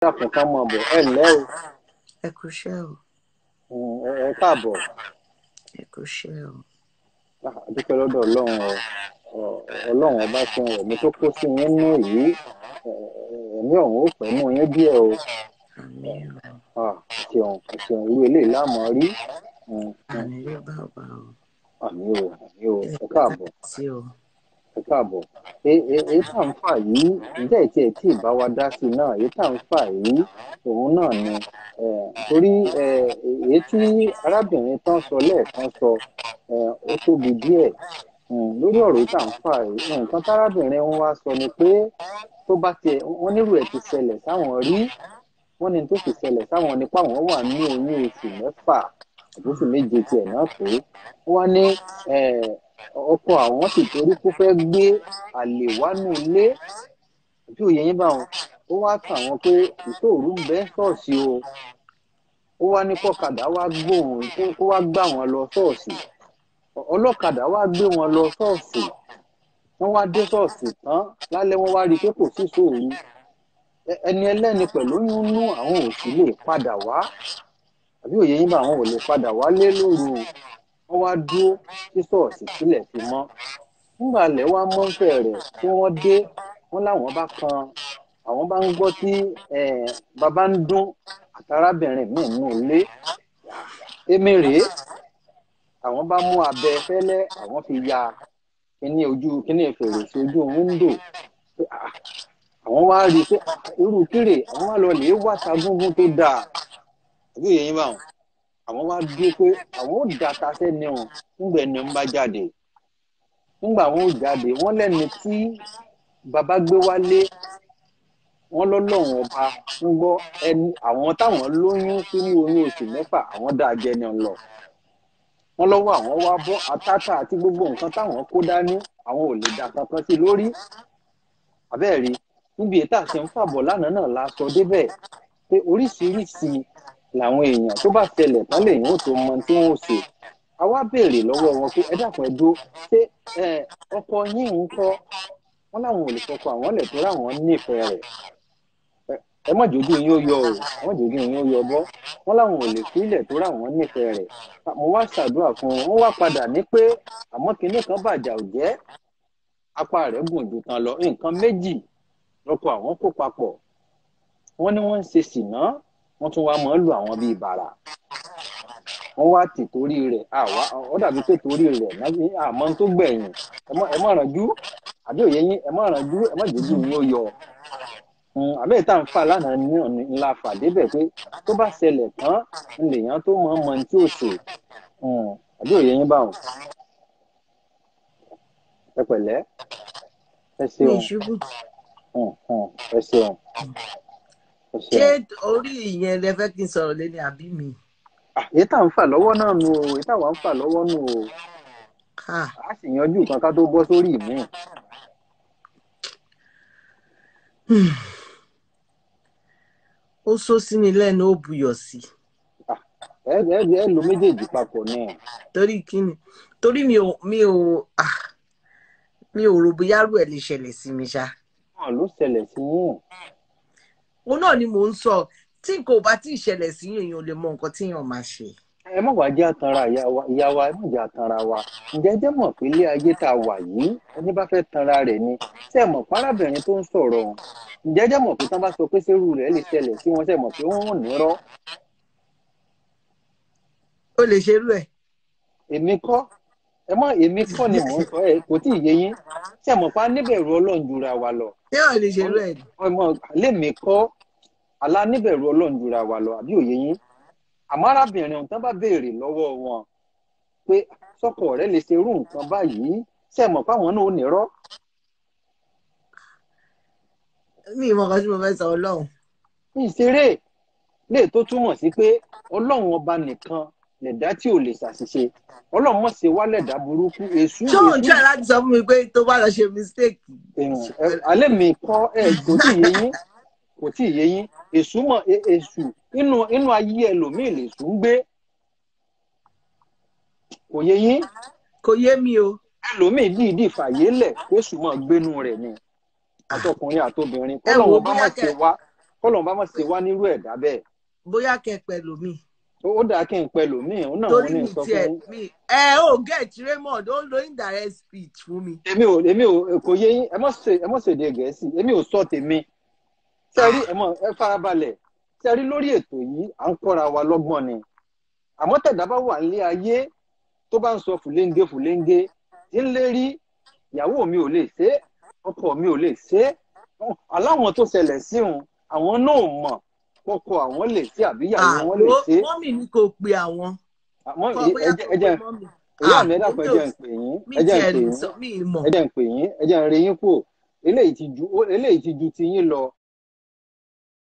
Dákun, ká máa bọ̀. Ẹ ǹlẹ́ o. Ẹ kú iṣẹ́ o. Ẹ káàbọ̀. Ẹ kú iṣẹ́ o. Ah, a dúpẹ́ lọ́dọ̀ Ọlọ́run o. Ọlọ́run ọba ṣeun. Ẹ̀mí tó kó sí yín nú yìí, ẹ̀mí ọ̀hún ó pẹ́ mú yín díẹ̀ o. Àmín o. Ah, ẹ ṣeun, ẹ ṣeun. Irú eléyìí láàmú rí. Àmín rí bàbá o. Àmín o, àmín o. Ẹ káàbọ̀. Sí o. Ẹ káàbọ̀. Èyí tá à ń fà yìí, ǹjẹ́ ìtì ẹ̀ tí ì bá wa dá sí náà, èyí tá à ń fà yìí, òun náà ni, torí èyí tí arábìnrin tán sọ lẹ́ẹ̀kan sọ, ó tóbi díẹ̀. Lórí ọ̀rọ̀ yìí tá à ń fà yìí, nǹkan tárábìnrin ń wá sọ ni pé tó bá tiẹ̀ wọ́n nírú ẹ̀ ti ṣẹlẹ̀ sáwọn rí, wọ́n ní tó sì ṣẹlẹ̀ sáwọn ni pé àwọn wà ní oyún oṣù 6 àbí oṣù 7 tiẹ̀ náà pé wọ́n ní ọkọ àwọn sì torí kó fẹ́ gbé àlè wánú ilé, àbí òye yín bá wọn, ó wá tàn wọ́n pé ìṣòro ń bẹ ṣọ́ọ̀ṣì o, ó wá ní kọ́kadà wá gbóhùn kó wá gbà wọ́n lọ ṣọ́ọ̀ṣì, ọlọ́kadà wá gbé wọn lọ ṣọ́ọ̀ṣì, wọ́n wá dé ṣọ́ọ̀ṣì tán lálẹ́, wọ́n wá rí i pé kò sí ìṣòro, ẹni ẹlẹ́ni pẹ̀lú oyún nú, àwọn ò sì lè padà wá, àbí òye yín bá àwọn ò lè padà wálé lóru, wọ́n wá dúró sí ṣọ́ọ̀ṣì sílẹ̀ fi mọ́. Nígbà alẹ́ wá mọ́ ń fẹ́ rẹ̀ tí wọ́n dé, wọ́n láwọn bá kan, àwọn bá ń gbọ́ tí bàbá ń dún àtàrábìnrin míì nù ilé. Èmi rèé, àwọn bá mú abẹ fẹ́lẹ́, àwọn fi ya kíní ojú, kíní fèrèsé ojú wíńdò. Àwọn wá rí i pé irú kírè, àwọn wá lọ lè wá sagúngún tó dáa. Àbí òye yín bá wọn? Àwọn wá dúró pé àwọn ò data sẹ́ni ọ̀hún nígbà ẹni ń bá jáde. Nígbà àwọn ò jáde, wọ́n lẹ́ni tí bàbá gbé wálé, wọ́n lọ́lọ́run ọba ń gbọ́ ẹni àwọn táwọn lóyún sínú oyún oṣù 6, àwọn dáa jẹ ni ọ̀n lọ. Wọ́n lọ́wọ́ àwọn wá bọ́ àtàtà àti gbogbo nǹkan táwọn kó dání, àwọn ò lè dà kankan sí lórí. Àbẹ́ẹ̀rí, níbi ètò àṣẹ ń fàbọ̀ lánàá náà la sọ débẹ̀ pé oríṣiríṣi làwọn èèyàn tó bá ṣẹlẹ̀ tán lèyìn ó tó mọ tí wọ́n ó ṣe. A wá béèrè lọ́wọ́ wọn pé ẹ dákun ẹ dúró, ṣé ọkọ yín ń kọ́? Wọ́n láwọn ò lè fọkọ àwọn lẹ̀ tó ráwọn nífẹ̀ẹ́ rẹ̀. Ẹ má jòjú yín ó yọ o, ẹ má jòjú yín ó yọ bọ́. Wọ́n láwọn ò lè fílẹ̀ tó ráwọn nífẹ̀ẹ́ rẹ̀. Mo wá ṣàdúrà fún wọn, wọ́n wá padà ní pé àmọ́ kinní kan bàjá ò jẹ́, apá rẹ̀ gùn ju tán lọ. Nǹkan méjì lọ́kọ àwọn kó papọ̀. Wọ́n ní wọ́n ń ṣe ṣìná, wọ́n tún wá mọ́ lù àwọn bíi bàrà. Wọ́n wá tì torí rẹ̀, àwa ó dàbí pé torí rẹ̀ àmọ́ tó gbẹ̀yìn. Ẹ má rànjú, àbí òye yín, ẹ má rànjú, ẹ má jòjú yín ó yọ. Àbẹ́ ìta ń fà lánàá ní ọ̀nà ńlá fà débẹ̀ pé tó bá ṣẹlẹ̀ tán lèèyàn tó mọ̀ mọ̀ tí ò ṣe. Àbí òye yín báwọn. Ẹ pẹ̀lẹ́. Ẹ ṣeun. Ẹ ṣeun. Ṣé orí ìyẹn lẹ fẹ́ kí n sọ̀rọ̀ lé ní àbí mi? Èyí tá à ń fà lọ́wọ́ náà nù o, èyí táwa ń fà lọ́wọ́ nù o. A sì yanjú kan ká tó bọ́ sórí mi. Ó sọ sí ni lẹ́nu, ó buyọ̀ sí. Ẹ lo méjèèjì papọ̀ náà. Torí kí ni? Torí mi ò rò bóyá rú ẹ̀ lè ṣẹlẹ̀ sí mi ṣá. Wọ́n ló ṣẹlẹ̀ sí yín. Òun náà ni mò ń sọ, tí nǹkan ò bá tí ì ṣẹlẹ̀ sí èèyàn ò lè mọ nǹkan tí èèyàn máa ṣe. Ẹ má wàá jẹ́ àtanra ìyá wa, ẹ má jẹ́ àtanra wa. Ǹjẹ́ jẹ́ mọ̀ pé ilé ayé tá a wà yìí, ẹni bá fẹ́ tanra rẹ̀ ni. Ṣé ẹ mọ̀ párábìnrin tó ń sọ̀rọ̀ ọ̀hún? Ǹjẹ́ jẹ́ mọ̀ pé tán bá sọ pé sẹ́rù rẹ̀ lè ṣẹlẹ̀ sí wọn, ṣe mọ̀ pé wọ́n ò ní rọ́? Ó lè ṣerú ẹ̀. Èmi kọ́, ẹ mọ̀ èmi kọ́ ni mò ń sọ, ẹ kò tí ì yé yín. Ṣé ẹ mọ̀ pé a níbẹ̀rù Ọlọ́run jura wa lọ? Ṣé ò lè ṣerú ẹ̀? Ọmọ lèmi kọ́, àlá níbẹ̀rù Ọlọ́run jura wa lọ, àbí òye yín? Àmọ́ arábìnrin ọ̀hún tán bá béèrè lọ́wọ́ wọn pé sọ́kọ rẹ̀ lè ṣerú nǹkan báyìí, ṣé ẹ mọ̀ pé àwọn náà ò ní rọ́? Mi ì mọ̀ nǹkan tí mo fẹ́ sọ, Ọlọ́run. Ìṣeré lè tó túmọ̀ sí pé Ọlọ́run ọba nìkan lẹ̀dá tí ò lè ṣàṣìṣe. Ọlọ́run mọ̀ ṣe wá lẹ̀dá burúkú, èṣù. Ṣé òun jẹ́ láti sọ fún mi pé tó bá lọ ṣe mistake? Alẹ́ mi kọ́ ẹ kò tí ì yé yín, kò tí ì yé yín. Èṣù mọ̀ èṣù inú ayé ẹlòmíì lèṣù ń gbé. Kò yé yín? Kò yé mi o. Ẹlòmíì dìídì fàyè lẹ̀ kéṣù mọ̀ gbénu rẹ̀ ni. Àtọkùnrin àtobìnrin, kọ́lọ́run bá má ṣe wá. Kọ́lọ́n bá má ṣe wá nírú ẹ̀dá bẹ́ẹ̀. Bóyá kẹ pẹ̀lú mi. Ó dáa kí n pẹ̀lú mi, òun náà mo Torí ní mi sọ tiẹ̀ fún yín. Mi ẹ ò get Raymond, ó ń lo indirect speech fún mi. Èmi ò kò yé yín. Ẹ mọ̀ ṣèdè Gẹ̀ẹ́sì, èmi ò sọ tèmi. Ṣe rí, ẹ mọ̀, ẹ farabalẹ̀. Ṣe rí, lórí ètò yìí, à ń kọ́ra wa lọ́gbọ́n ni. Àmọ́ tẹ̀dá bá wà nílé ayé tó bá ń sọ fùlẹ́ńgé fùlẹ́ńgé tí ń lérí, ìyàwó mi ò lè ṣe é, ọkọ mi ò lè ṣe é, aláwọn tó ṣẹlẹ̀ sí òun, àwọn náà mọ̀ kọ́kọ́ àwọn lè ṣe àbí ìyàwó wọn lè Àwo ṣe é. Mummy ní kò pe àwọn. Àmọ́ Kọ bóyá ẹ kò pe jẹ́ mummy. ìyá Ah, mi, ẹ dákun, ẹ èmi ò jẹ́ ń pè yín. Mi Ẹ jẹ́ ń tiẹ̀ pè lè yín. sọ, mi ì mọ̀. Ẹ jẹ́ ń pè yín, ẹ jẹ́ ń rí yín kù. Eléyìí ti ju ti yín lọ.